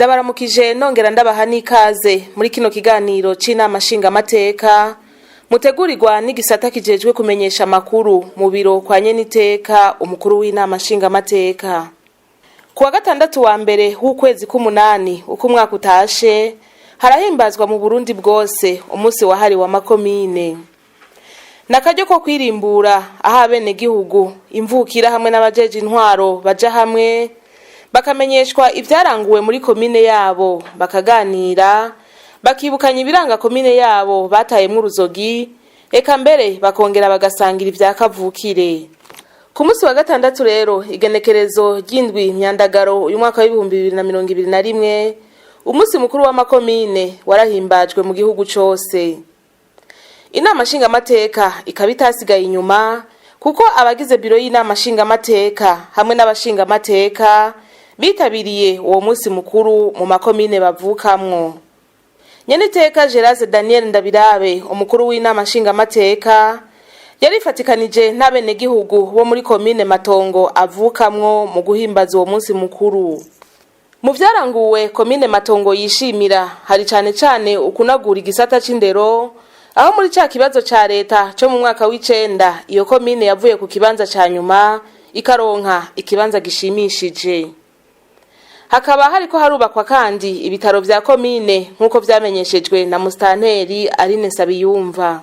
Ndabaramukije nongera ndabaha n'ikaze muri kino kiganiro c'inama nshingamateka mutegurirwa n'igisata kijejwe kumenyesha amakuru mu biro kwa nyeniteka umukuru w'inama nshingamateka. Ku wa gatandatu wa mbere w'ukwezi k'umunani uko umwaka utashe, harahimbazwa mu Burundi bwose umunsi wahariwe amakomine. Nakaryo ko kwirimbura aho abenegihugu, imvukira hamwe n'abajeje intwaro baja hamwe bakamenyeshwa ivyaranguwe muri komine yabo, bakaganira, bakibukanya ibiranga komine yabo batayemwo uruzogi, eka mbere bakongera bagasangira ivya kavukire. Ku munsi wa gatandatu rero, igenekerezo ry'indwi Myandagaro uyu mwaka w'2021, umunsi mukuru w'amakomine warahimbajwe mu gihugu cose. Inama nshingamateka ikaba itasigaye inyuma, kuko abagize biro y'inama nshingamateka hamwe n'abashingamateka bitabiriye uwo munsi mukuru mu makomine bavukamwo. Nyeniteka Gerase Daniel Ndabirabe, umukuru w'inama nshingamateka, yarifatikanije n'abenegihugu bo muri komine Matongo avukamwo mu guhimbaza uwo munsi mukuru. Mu vyaranguwe komine Matongo yishimira hari cane cane ukunagura igisata c'indero, aho muri ca kibazo ca leta co mu mwaka w'icenda iyo komine yavuye ku kibanza ca nyuma ikaronka ikibanza gishimishije. Hakaba hariko harubakwa kandi ibitaro vya komine, nk'uko vyamenyeshejwe na musitanteri Aline Nsabiyumva.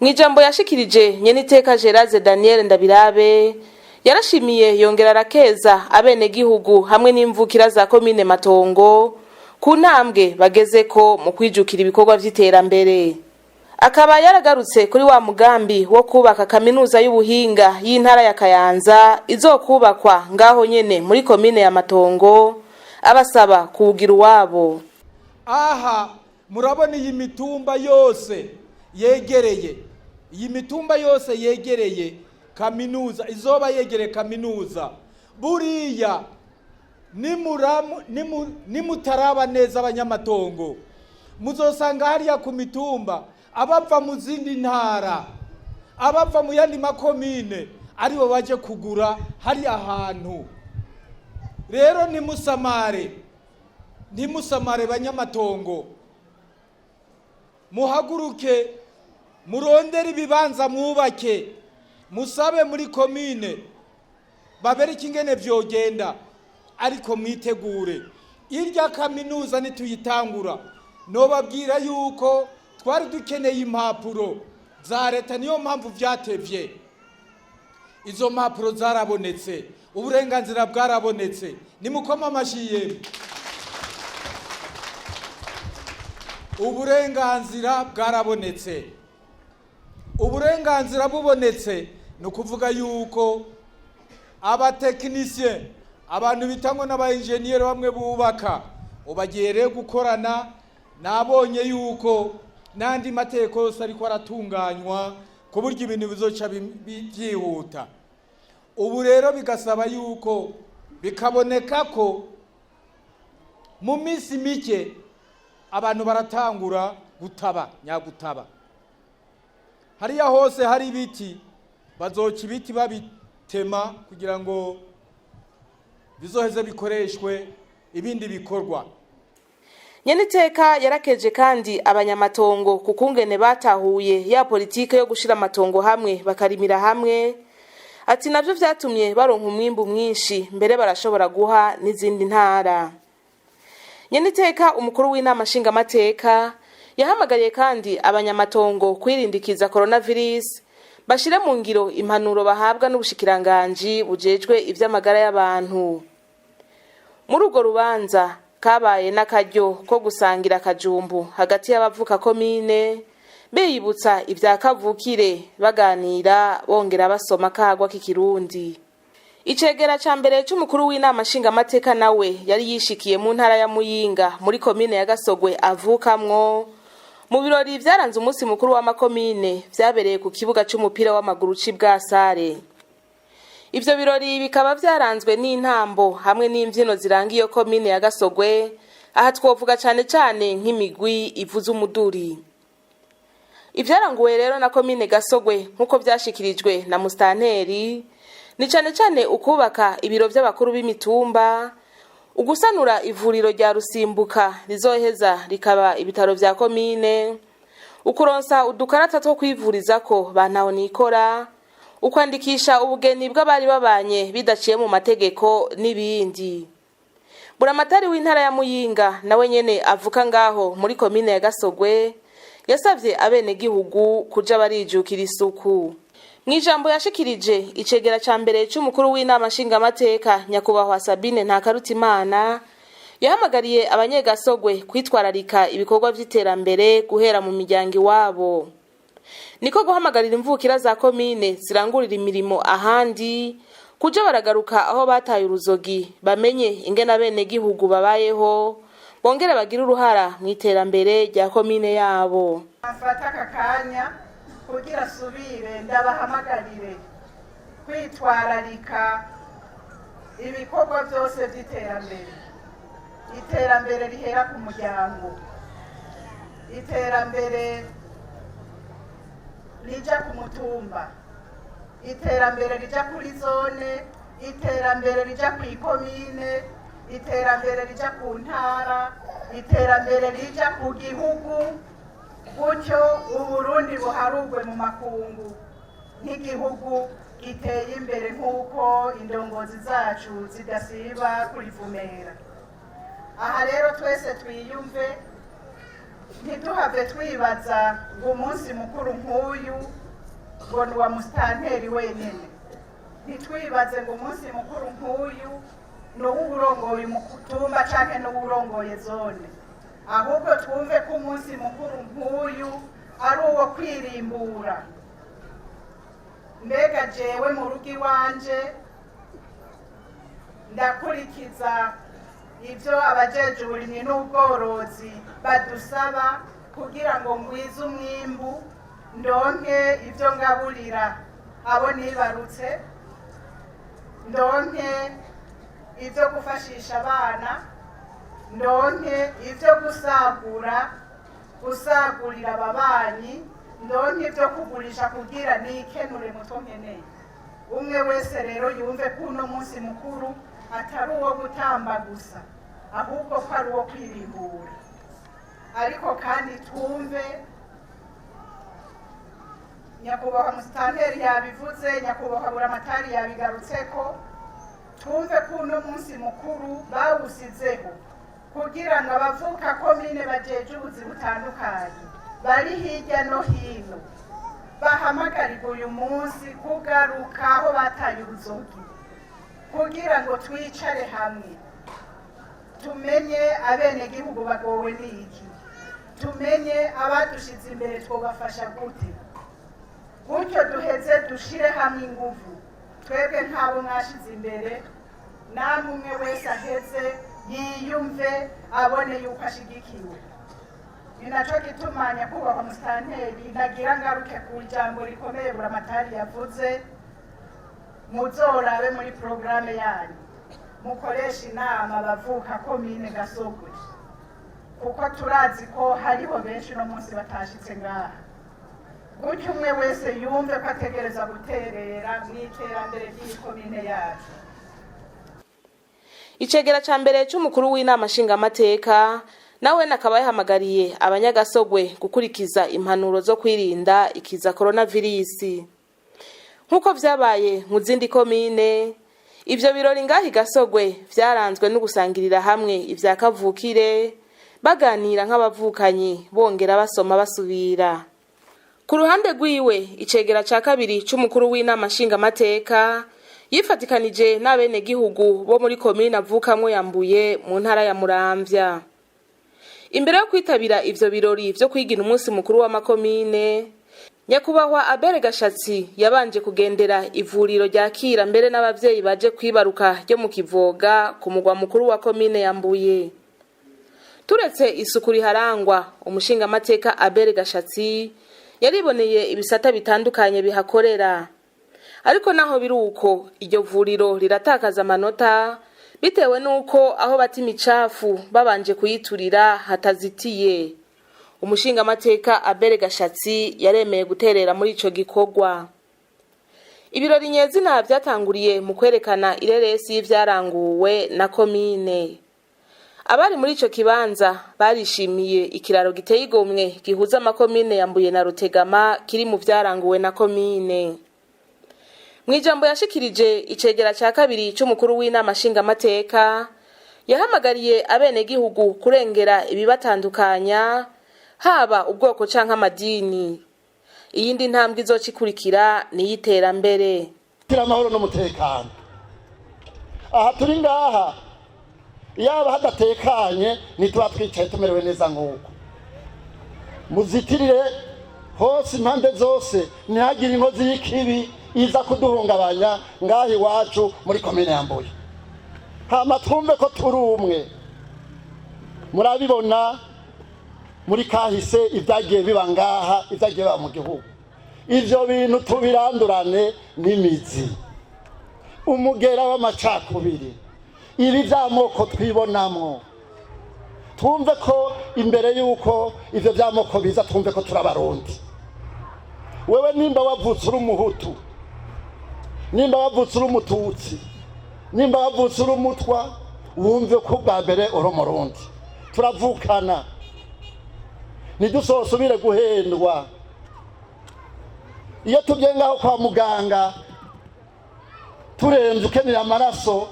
Mw'ijambo yashikirije, nyeniteka Gerase Daniel Ndabirabe yarashimiye yongera arakeza abenegihugu hamwe n'imvukira za komine Matongo ku ntambwe bagezeko mu kwijukira ibikorwa vy'iterambere. Akaba yaragarutse kuri wa mugambi wo kubaka kaminuza y'ubuhinga y'intara ya Kayanza izokubakwa ngaho nyene muri komine ya Matongo, abasaba kuwugira uwabo. Aha murabona iyi mitumba yose yegereye, iyi mitumba yose yegereye kaminuza, izoba yegereye kaminuza. Buriya nimutaraba neza abanyamatongo, muzosanga hariya ku mitumba abava mu zindi ntara, abava mu yandi makomine aribo baje kugura hariya hantu. Rero ntimusamare, ntimusamare banyamatongo, muhaguruke murondere ibibanza mwubake, musabe muri komine babereke ingene vyogenda, ariko mwitegure. Irya kaminuza nituyitangura, nobabwira yuko twari dukeneye impapuro za leta, niyo mpamvu vyatevye. Izo mpapuro zarabonetse, uburenganzira bwarabonetse, nimukoma amashi yemwe. Uburenganzira bwarabonetse. Uburenganzira bubonetse ni ukuvuga yuko abatekinisiye, abantu bitangwa n'abainjeniyeri bamwe bubaka, ubagiye rero gukorana. Nabonye yuko n'andi mategeko yose ariko aratunganywa ku buryo ibintu bizoca byihuta. Ubu rero bigasaba yuko bikaboneka ko mu minsi mike abantu baratangura gutaba nyagutaba. Hariya hose hari ibiti, bazoca ibiti babitema kugira ngo bizoheze bikoreshwe ibindi bikorwa. Nyeniteka yarakeje kandi abanyamatongo ku kungene batahuye ya politike yo gushira amatongo hamwe bakarimira hamwe. Ati navyo vyatumye baronka umwimbu mwinshi, mbere barashobora guha n'izindi ntara. Nyeniteka umukuru w'inama nshingamateka yahamagariye kandi abanyamatongo kwirindikiza coronavirus, bashire mu ngiro impanuro bahabwa n'ubushikiranganji bujejwe ivy'amagara y'abantu. Muri urwo rubanza kabaye n'akaryo ko gusangira akajumbu hagati y'abavuka komine, biyibutsa ivya kavukire, baganira bongera basoma akagwa k'ikirundi. Icegera ca mbere c'umukuru w'inama nshingamateka nawe yari yishikiye mu ntara ya Muyinga muri komine ya Gasogwe avukamwo, mu birori vyaranze umunsi mukuru w'amakomine vyabereye ku kibuga c'umupira w'amaguru c'Ibwasare. Ivyo birori bikaba vyaranzwe n'intambo hamwe n'imvyino ziranga iyo komine ya Gasogwe. Aha twovuga cane cane nk'imigwi ivuza umuduri. Ivyaranguwe rero na komine Gasogwe, nk'uko vyashikirijwe na musitanteri, ni cane cane ukubaka ibiro vy'abakuru b'imitumba, Ugusanura ivuriro rya Rusimbuka rizoheza rikaba ibitaro vya komine, ukuronsa udukarata two kwivurizako ba ntahonikora, ukwandikisha ubugeni bw'abari babanye bidaciye mu mategeko n'ibindi. Buramatari w'intara ya Muyinga nawe nyene avuka ngaho muri komine ya Gasogwe yasavye abenegihugu kuja barijukira isuku. Mw'ijambo yashikirije, icegera ca mbere c'umukuru w'inama nshingamateka, nyakubahwa Sabine Ntakarutimana, yahamagariye abanyegasogwe kwitwararika ibikorwa vy'iterambere guhera mu miryango iwabo. Niko guhamagarira imvukira za komine zirangurira imirimo ahandi kuja baragaruka aho bataye uruzogi, bamenye ingene abenegihugu babayeho, bongere bagire uruhara mu iterambere rya komine yabo. Mfata aka kanya kugira asubire ndabahamagarire kwitwararika ibikorwa byose by'iterambere. Iterambere rihera ku muryango, iterambere rija ku mutumba, iterambere rija kuri zone, iterambere rija ku ikomine, iterambere rija ku ntara, iterambere rija ku gihugu, gutyo Uburundi buharugwe mu makungu nk'igihugu giteye imbere nk'uko indongozi zacu zidasiba kurivumera. Aha rero twese twiyumve, ntituhave twibaza ngo umunsi mukuru nk'uyu ngo ni uwa musitanteri wenyine, ntitwibaze ngo umunsi mukuru nk'uyu ni uw'uwurongoye umutumba canke n'uwurongoye zone, ahubwo twumve ko umunsi mukuru nk'uyu ari uwo kwirimbura. Mbega jewe mu rugo iwanje ndakurikiza ibyo abajeje uburimyi n'ubworozi badusaba kugira ngo ngwize umwimbu, ndonke ibyo ngaburira abo nibarutse, ndonke ibyo gufashisha abana, ndonke ibyo gusagurira ababanyi, ndonke ibyo kugurisha kugira nikenure mutwo nkeneye? Umwe wese rero yumve ko uno munsi mukuru atari uwo gutamba gusa, ahubwo ko ari uwo kwirimbura. Ariko kandi twumve, nyakubahwa musitanteri yabivuze, nyakubahwa buramatari yabigarutseko, twumve ko uno munsi mukuru bawusizeho kugira ngo abavuka komine bajeje ubuzi butandukanye bari hirya no hino bahamagarirwe uyu munsi kugaruka aho bataye uruzogi, kugira ngo twicare hamwe tumenye abenegihugu bagowe n'iki, tumenye abadushize imbere twobafasha gute, gutyo duheze dushire hamwe inguvu twebwe nk'abo mwashize imbere, namwe umwe wese aheze yiyumve abone yuko ashigikiwe. Ni naco gituma, nyakubahwa musitanteri, nagira ngaruke ku ijambo rikomeye buramatari yavuze: muzorabe muri porogaramu yanyu mukoresha inama abavuka komine Gasogwe, kuko turazi ko hariho benshi uno munsi batashitse ngaha, gutyo umwe wese yumve ko ategereza guterera mu iterambere ry'iyi yacu. Icegera ca mbere c'umukuru w'inama nshingamateka nawe akaba yahamagariye abanyagasogwe gukurikiza impanuro zo kwirinda ikiza coronavirus. Nk'uko vyabaye mu zindi komine, ivyo birori ngaho i Gasogwe vyaranzwe no gusangirira hamwe ivya kavukire, baganira nk'abavukanyi, bongera basoma basubira. Ku ruhande rwiwe, icegera ca kabiri c'umukuru w'inama nshingamateka yifatikanije n'abenegihugu bo muri komine avukamwo ya Mbuye mu ntara ya Muramvya. Imbere yo kwitabira ivyo birori vyo kwigina umunsi mukuru w'amakomine, nyakubahwa Abere Gashatsi yabanje kugendera ivuriro ryakira mbere n'abavyeyi baje kwibaruka ryo mu Kivoga ku mugwa mukuru wa komine ya Mbuye. Turetse isuku riharangwa, umushingamateka Abere Gashatsi yariboneye ibisata bitandukanye bihakorera. Ariko naho biri uko, iryo vuriro riratakaza amanota bitewe n'uko aho bata imicafu babanje kuyiturira hatazitiye. Umushingamateka Abere Gashatsi yaremeye guterera muri ico gikorwa. Ibirori nyezina vyatanguriye mu kwerekana ireresi y'ivyaranguwe na komine. Abari muri ico kibanza barishimiye ikiraro giteye igomwe gihuza amakomine ya Mbuye na Rutegama kiri mu vyaranguwe na komine. Mw'ijambo yashikirije, icegera ca kabiri c'umukuru w'inama nshingamateka yahamagariye abenegihugu kurengera ibibatandukanya, haba ubwoko canke amadini. Iyindi ntambwe izoca ikurikira ni iy'iterambere. Amahoro n'umutekano aha turi ngaha, yaba hadatekanye ntituba twicaye tumerewe neza. Nk'uko muzitirire hose, impande zose, ntihagire inkozi y'ikibi iza kuduhungabanya ngaha iwacu muri komine ya Mbuye. Hama twumve ko turi umwe. Murabibona muri kahise ibyagiye biba ngaha, ibyagiye biba mu gihugu. Ivyo bintu tubirandurane n'imizi, umugera w'amacakubiri, ibi by'amoko twibonamwo. Twumve ko imbere y'uko ivyo by'amoko biza, twumve ko turi Abarundi. Wewe nimba wavutse uri Umuhutu, nimba wavutse uri Umututsi, nimba wavutse uri Umutwa, wumve ko ubwa mbere uri Umurundi, turavukana. Ntidusosubire guhendwa. Iyo tugiye ngaho kwa muganga turembye, ukeneye amaraso,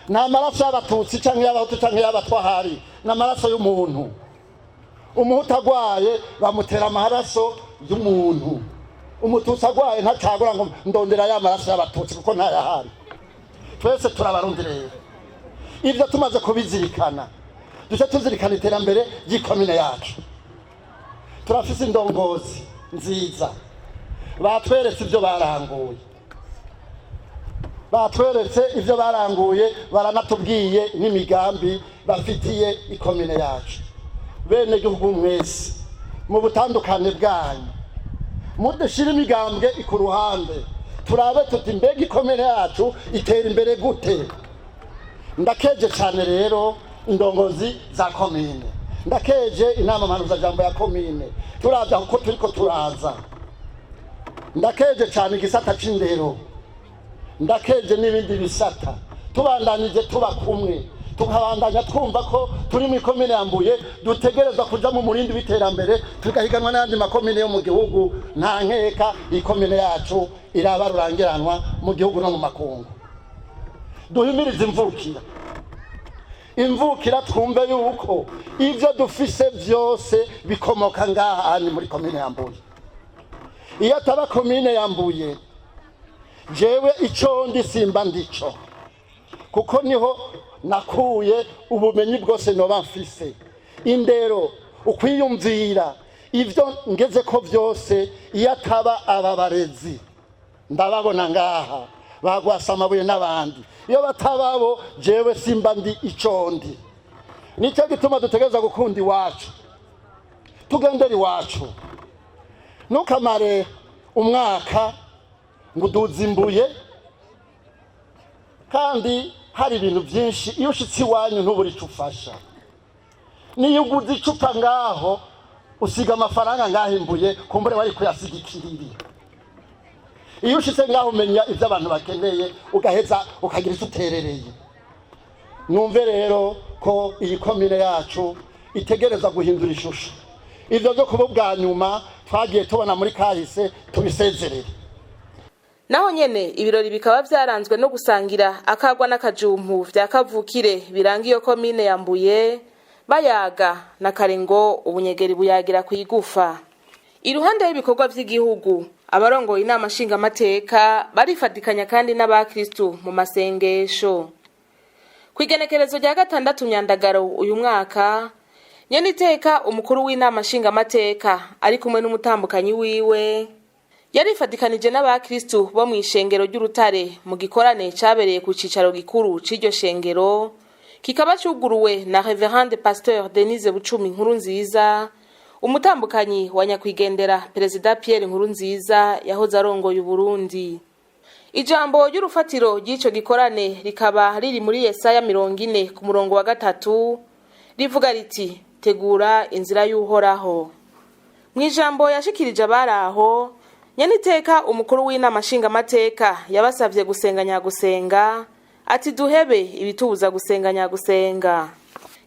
nta maraso y'Abatutsi cyangwa y'Abahutu cyangwa y'Abatwa ahari, ni amaraso y'umuntu. Umuhutu agwaye bamutera amaraso y'umuntu, Umututsi agwaye ntacagura ngo ndondera ya maraso y'Abatutsi kuko ntayahari. Twese turabarundi. Rero ibyo tumaze kubizirikana, duce tuzirikana iterambere ry'ikomine yacu. Turafise indongozi nziza, batweretse ibyo baranguye, batweretse ibyo baranguye, baranatubwiye n'imigambi bafitiye ikomine yacu. Bene gihugu mwese, mu butandukane bwanyu, mudushyire imigambwe ku ruhande, turabe tuti: mbega ikomine yacu itera imbere gute? Ndakeje cyane rero indongozi za komine, ndakeje inama mpanuzajambo ya komine, turavya kuko turiko turaza. Ndakeje cyane igisata c'indero, ndakeje n'ibindi bisata. Tubandanije tuba kumwe, tukabandanya twumva ko turi mu ikomine ya Mbuye, dutegerezwa kuja mu murindi w'iterambere, tugahiganwa n'ayandi makomine yo mu gihugu, nta nkeka ikomine yacu iraba rurangiranwa mu gihugu no mu makungu. Duhimirize imvukira, imvukira, twumve yuko ivyo dufise vyose bikomoka ngaha ni muri komine ya Mbuye. Iyo ataba komine ya Mbuye, jewe ico ndi simba ndico, kuko niho nakuye ubumenyi bwose noba mfise, indero, ukwiyumvira, ivyo ngeze ko vyose. Iyo ataba aba barezi ndababona ngaha, bagwasa amabuye n'abandi, iyo batababo jewe simba ndi ico ndi. Nicyo gituma dutegereza gukunda iwacu, tugendera iwacu. Ntukamare umwaka ngo uduze imbuye kandi hari ibintu byinshi. Iyo ushitse iwanyu ntubura ico ufasha. Niyo uguze icupa ngaho, usiga amafaranga ngaho imbuye, kumbure wari kuyasiga ikiriri. Iyo ushitse ngaho umenya ibyo abantu bakeneye, ugaheza ukagira icyo uterereye. Numve rero ko iyi komine yacu itegereza guhindura ishusho. Ibyo byo kuba ubwa nyuma twagiye tubona muri kahise, tubisezerere. Naho nyene ibirori bikaba vyaranzwe no gusangira akagwa n'akajumpu vya kavukire biranga iyo komine ya Mbuye, bayaga na kare ngo ubunyegeri buyagira kw'igufa. Iruhande y'ibikorwa vy'igihugu, abarongoye inama nshingamateka barifatikanya kandi n'abakristu mu masengesho. Kw'igenekerezo rya 6 Myandagaro uyu mwaka, nyeniteka umukuru w'inama nshingamateka ari kumwe n'umutambukanyi wiwe yarifatikanije n'abakristu bo mw'ishengero ry'Urutare mu gikorane cabereye ku cicaro gikuru c'iryo shengero, kikaba cuguruwe na Reverend Pasteur Denise Bucumi Nkuru Nziza, umutambukanyi wa nyakwigendera Perezida Pierre Nkurunziza yahoze arongoye Uburundi. Ijambo ry'urufatiro ry'ico gikorane rikaba riri muri Yesaya 40 ku murongo wa 3, rivuga riti: "Tegura inzira y'Uhoraho." Mw'ijambo yashikirije abari aho, nyeniteka umukuru w'inama nshingamateka yabasavye gusenga nyagusenga, ati: "Duhebe ibitubuza gusenga nyagusenga."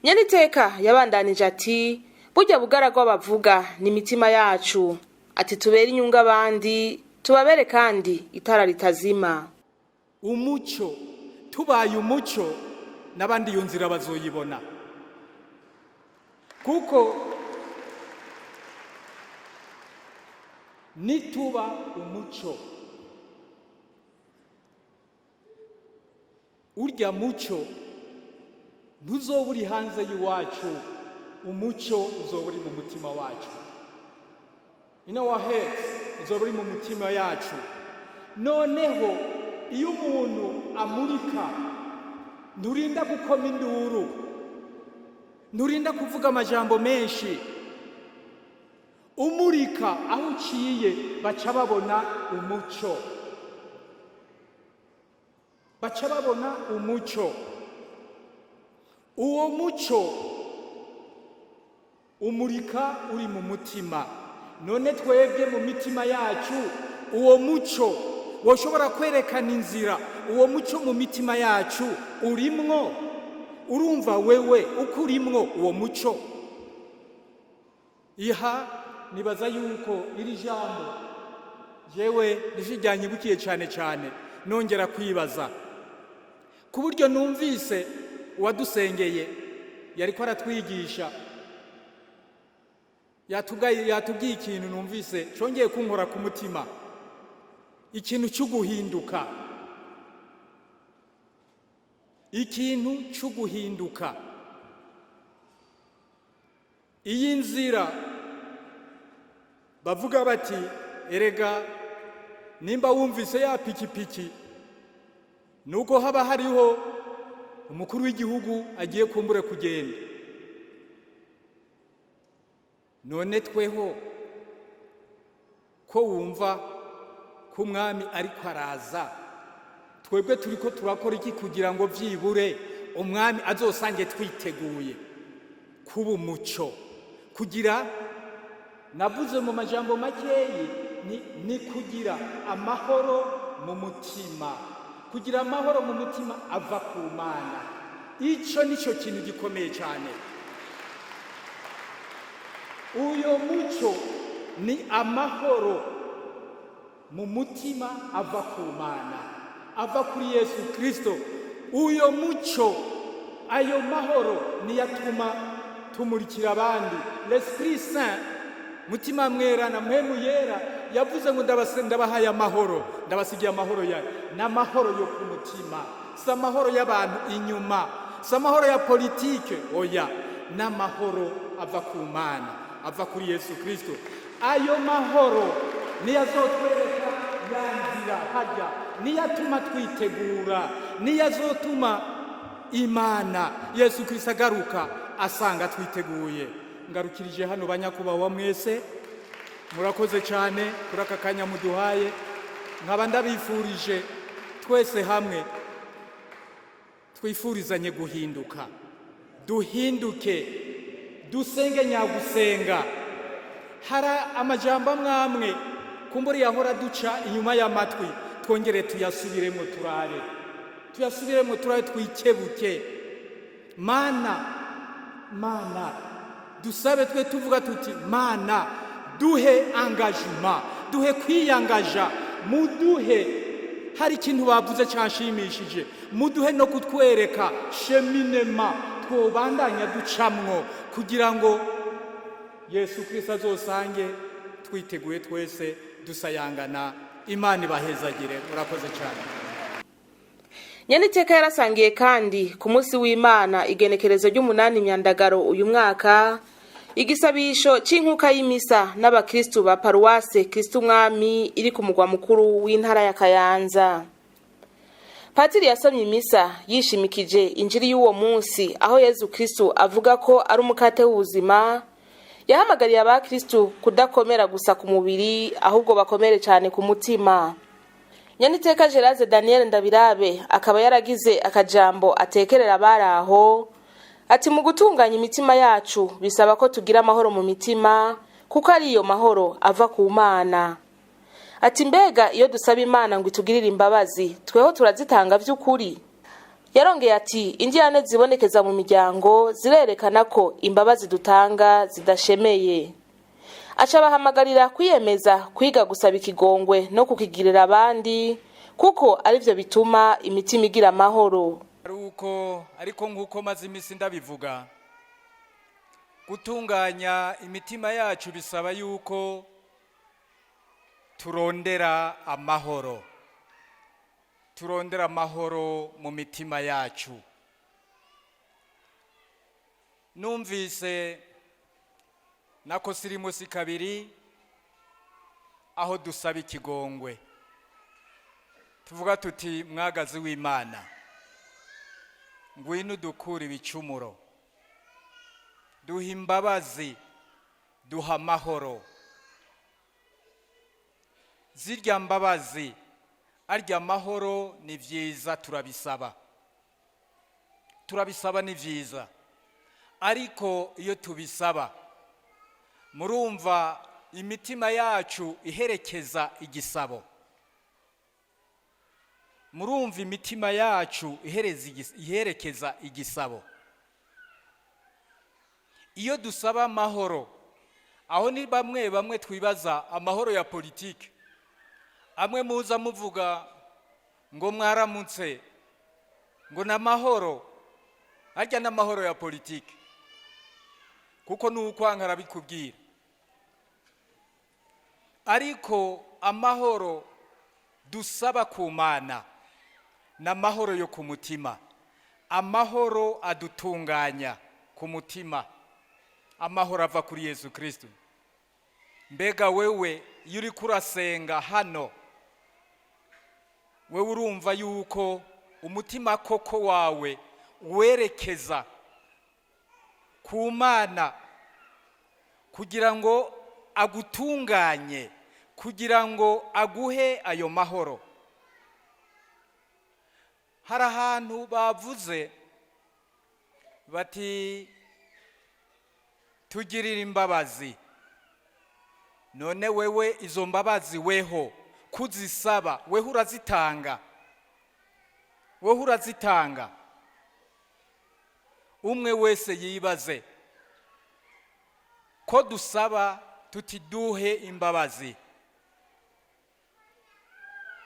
Nyeniteka yabandanije ati burya bugaragwa bavuga ni imitima yacu, ati tubere inyungu abandi, tubabere kandi itara ritazima. Umuco, tubaye umuco n'abandi iyo nzira bazoyibona, kuko nituba umuco, urya muco ntuzoba uri hanze y'iwacu, umuco uzoba uri mu mutima wacu. In our heads, uzoba uri mu mutima yacu. Noneho iyo umuntu amurika, nturinda gukoma induru, nturinda kuvuga amajambo menshi. Umurika aho uciye baca babona umuco, baca babona umuco. Uwo muco umurika uri mu mutima. None twebwe mu mitima yacu uwo muco woshobora kwerekana inzira, uwo muco mu mitima yacu urimwo. Urumva wewe uko urimwo uwo muco. Iha nibaza yuko iri jambo jewe niryo cyane cyane, nongera kwibaza ku buryo numvise uwadusengeye yariko aratwigisha, yatubwiye ikintu numvise congeye kunkora ku mutima, ikintu cy'uguhinduka, ikintu cy'uguhinduka. Iyi nzira bavuga bati erega nimba wumvise ya pikipiki, nuko haba hariho umukuru w'igihugu agiye kumbure kugenda. None tweho ko wumva ko umwami ariko araza, twebwe turiko turakora iki kugira ngo vyibure umwami azosange twiteguye kuba umuco? Kugira, navuze mu majambo makeyi, ni kugira amahoro mu mutima, kugira amahoro mu mutima ava ku Mana. Ico nico kintu gikomeye cyane. Uyo muco ni amahoro mu mutima ava ku Mana, ava kuri Yesu Kristo. Uyo muco, ayo mahoro niyo atuma tumurikira abandi. L'Esprit Saint, mutima mwerana, mpwemu yera, yavuze ngo ndabahaye amahoro, ndabasigiye amahoro yayo. N'amahoro yo ku mutima, si amahoro y'abantu inyuma, si amahoro ya politike, oya, n'amahoro ava ku Mana, ava kuri Yesu Kristo. Ayo mahoro niyo azotwereka ya nzira hajya, niyo atuma twitegura, niyo azotuma Imana Yesu Kristo agaruka asanga twiteguye. Ngarukirije hano banyakubahwa mwese, murakoze cyane kuri aka kanya muduhaye. Nkaba ndabifurije twese hamwe twifurizanye guhinduka, duhinduke, dusenge nyagusenga. Hari amajambo amwe kumbura yahora duca inyuma y'amatwi, twongere tuyasubiremo, turare tuyasubiremo, turare twikebuke. Mana, Mana, dusabe twe tuvuga tuti Mana duhe engagement, duhe kwiyangaja, muduhe. Hari ikintu bavuze cyanshimishije, muduhe no kutwereka cheminement twobandanya ducamwo kugira ngo Yesu Kristo azosange twiteguye twese dusayangana. Imana ibahezagire, murakoze cyane. Nyeniteka yarasangiye kandi ku munsi w'Imana igenekerezo ry'umunani Myandagaro uyu mwaka igisabisho c'inkuka y'imisa n'abakristu ba paruwase Kristu Umwami iri ku mugwa mukuru w'intara ya Kayanza. Patiri yasomye imisa yishimikije injiri y'uwo munsi aho Yezu Kristu avuga ko ari umukate w'ubuzima. Yahamagariye abakristu kudakomera gusa ku mubiri, ahubwo bakomere cyane ku mutima. Nyeniteka Gerase Daniel Ndabirabe akaba yaragize akajambo atekerera abari aho ati mu gutunganya imitima yacu bisaba ko tugira amahoro mu mitima, kuko ari iyo mahoro ava ku Mana. Ati mbega iyo dusaba Imana ngo itugirire imbabazi, tweho turazitanga vy'ukuri? Yarongeye ati indyane zibonekeza mu miryango zirerekana ko imbabazi dutanga zidashemeye. Aca abahamagarira kwiyemeza kwiga gusaba ikigongwe no kukigirira abandi, kuko arivyo bituma imitima igira amahoro. Ari uko, ariko nk'uko maze iminsi ndabivuga, gutunganya imitima yacu bisaba yuko turondera amahoro, turondera amahoro mu mitima yacu. Numvise nako sirimusi kabiri aho dusaba ikigongwe, tuvuga tuti: "Mwagazi w'Imana, ngwino udukure ibicumuro, duha imbabazi, duha amahoro." Zirya mbabazi, arya amahoro, ni byiza, turabisaba, turabisaba, ni byiza. Ariko iyo tubisaba, murumva imitima yacu iherekeza igisabo? Murumva imitima yacu iherekeza igisabo? Iyo dusaba amahoro, aho ni bamwe bamwe twibaza amahoro ya politike, amwe muza muvuga ngo mwaramutse, ngo ni amahoro. Harya n'amahoro ya politike, kuko n'ukwanga arabikubwira. Ariko amahoro dusaba ku Mana ni amahoro yo ku mutima, amahoro adutunganya ku mutima, amahoro ava kuri Yesu Kristo. Mbega wewe, iyo uriko urasenga hano, wewe urumva yuko umutima koko wawe werekeza ku Mana kugira ngo agutunganye, kugira ngo aguhe ayo mahoro? Hari ahantu bavuze bati: "Tugirire imbabazi." None wewe, izo mbabazi weho kuzisaba, weho urazitanga? Weho urazitanga? Umwe wese yibaze ko dusaba tuti: "Duhe imbabazi,"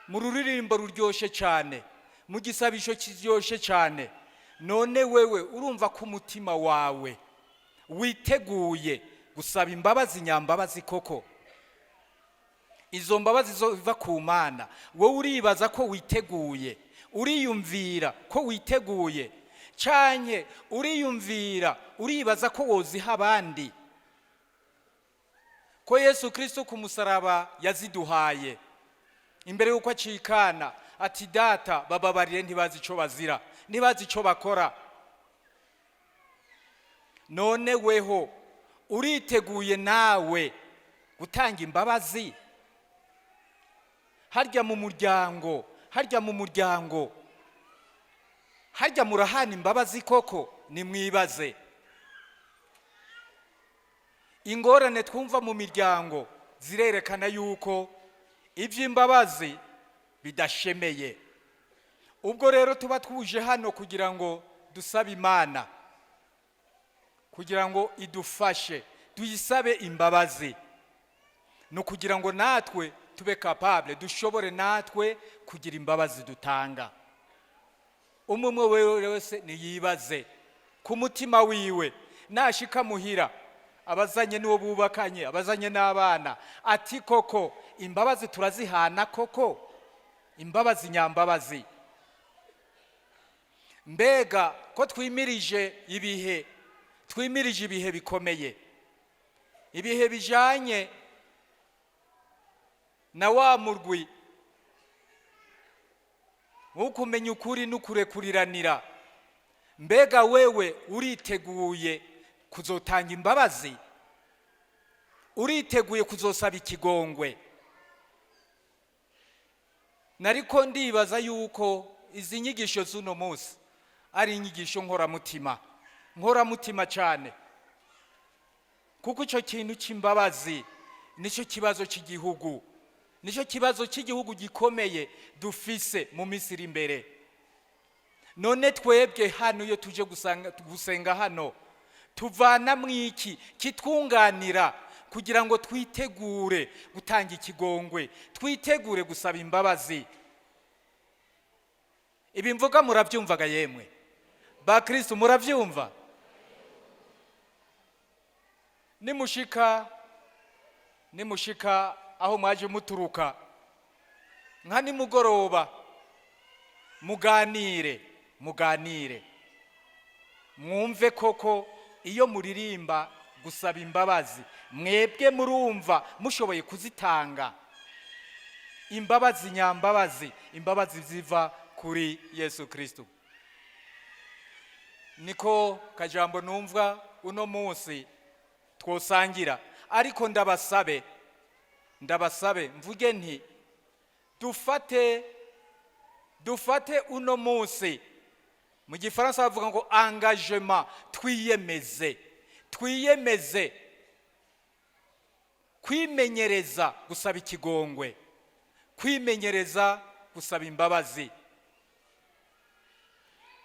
mu ruririmbo ruryoshe cyane, mu gisabisho kiryoshe cyane. None wewe urumva ko umutima wawe witeguye gusaba imbabazi nyambabazi koko, izo mbabazi ziva ku Mana? Wowe uribaza ko witeguye? Uriyumvira ko witeguye, canke uriyumvira, uribaza ko woziha abandi, ko Yesu Kristo ku musaraba yaziduhaye imbere y'uko acikana, ati: "Data, bababarire, ntibazi ico bazira, ntibazi ico bakora"? None weho uriteguye nawe gutanga imbabazi? Harya mu muryango, harya mu muryango, harya murahana imbabazi koko? Nimwibaze. Ingorane twumva mu miryango zirerekana yuko iby'imbabazi bidashemeye. Ubwo rero tuba twuje hano kugira ngo dusabe Imana, kugira ngo idufashe, tuyisabe imbabazi, ni ukugira ngo natwe tube capable, dushobore natwe kugira imbabazi dutanga. Umwe umwe wese niyibaze ku mutima wiwe, nashika muhira, abazanye n'uwo bubakanye, abazanye n'abana, ati: "Koko imbabazi turazihana koko, imbabazi nyambabazi?" Mbega ko twimirije ibihe, twimirije ibihe bikomeye, ibihe bijanye na wa murwi wo kumenya ukuri n'ukurekuriranira, mbega wewe uriteguye kuzotanga imbabazi? Uriteguye kuzosaba ikigongwe? Nariko ndibaza yuko izi nyigisho z'uno munsi ari inyigisho nkoramutima, nkoramutima cyane, kuko icyo kintu cy'imbabazi nicyo kibazo cy'igihugu, nicyo kibazo cy'igihugu gikomeye dufise mu minsi iri imbere. None twebwe hano iyo tuje gusenga hano tuvana mwiki kitwunganira kugira ngo twitegure gutanga ikigongwe, twitegure gusaba imbabazi? Ibi mvuga murabyumvaga yemwe bakristo? Murabyumva? Nimushika aho mwaje muturuka nka nimugoroba, muganire, muganire, mwumve koko iyo muririmba gusaba imbabazi, mwebwe murumva mushoboye kuzitanga, imbabazi nyambabazi, imbabazi ziva kuri Yesu Kristo. Niko kajambo numva uno munsi twosangira. Ariko ndabasabe, ndabasabe, mvuge nti dufate uno munsi, mu gifaransa bavuga ngo engagement, twiyemeze, twiyemeze kwimenyereza gusaba ikigongwe, kwimenyereza gusaba imbabazi.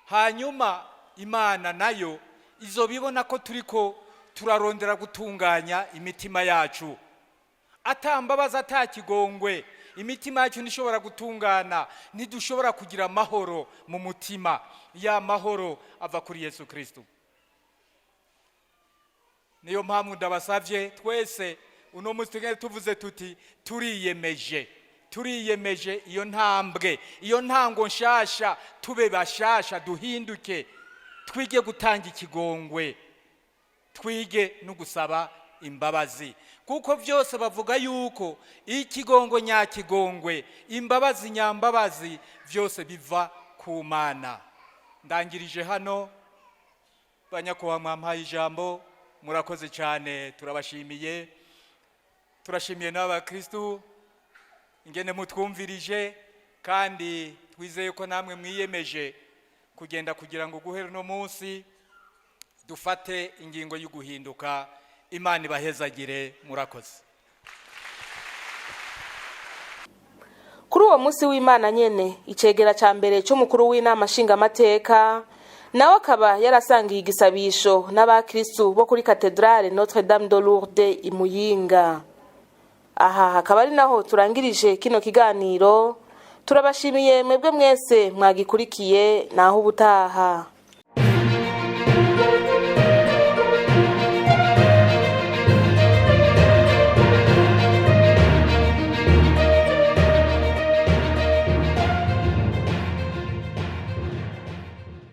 Hanyuma Imana nayo izobibona ko turiko turarondera gutunganya imitima yacu. Atambabaza, atakigongwe, imitima yacu ntishobora gutungana, ntidushobora kugira amahoro mu mutima, ya mahoro ava kuri Yesu Kristo. Niyo mpamvu ndabasavye twese uno munsi tugende tuvuze tuti turiyemeje, turiyemeje iyo ntambwe, iyo ntango nshasha, tube bashasha, duhinduke, twige gutanga ikigongwe, twige no gusaba imbabazi, kuko byose bavuga yuko ikigongwe nyakigongwe, imbabazi nyambabazi, byose biva ku Mana. Ndangirije hano, banyakubahwa mwampaye ijambo, murakoze cyane, turabashimiye, turashimiye n'abakristu ingene mutwumvirije, kandi twizeye ko namwe mwiyemeje kugenda kugira ngo guhera uno munsi dufate ingingo y'uguhinduka. Imana ibahezagire, murakoze. Kuri uwo munsi w'Imana nyene, icegera ca mbere c'umukuru w'inama nshingamateka nawe akaba yarasangiye igisabisho n'abakristu bo kuri katedrale Notre Dame de Lourdes i Muyinga. Aha hakaba ari naho turangirije kino kiganiro. Turabashimiye mwebwe mwese mwagikurikiye. Naho ubutaha.